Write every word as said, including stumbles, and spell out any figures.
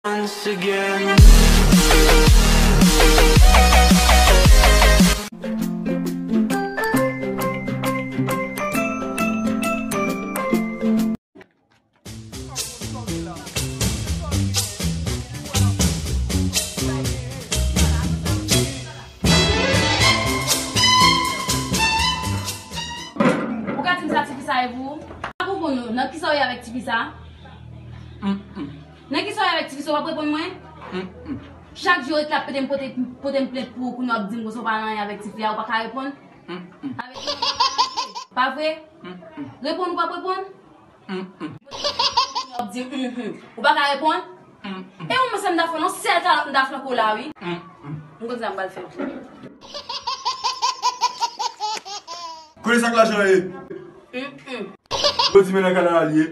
Once again. Ou ka di m sa tifi sa e pou ou? Pa konprann ou, nan kisa w ye avèk tifi sa? Nan kisa w ye avèk tifi sa, w ap reponn mwen? Chak jou yo ret la ap pede m pote, pote m plent pou ou, kounye a w ap di m konsa w pa nan anyen avèk tifi a, ou pa ka reponn? Avèk pa vre? Reponn ou p ap reponn? W ap di, mhm. Ou pa ka reponn? E ou mwen sa m ta fè, non, sèl kalòt m ta flanke w la, wi. M konn sa m pral fè. Kote sa k lajan ye? Yo di men nan kanal ye.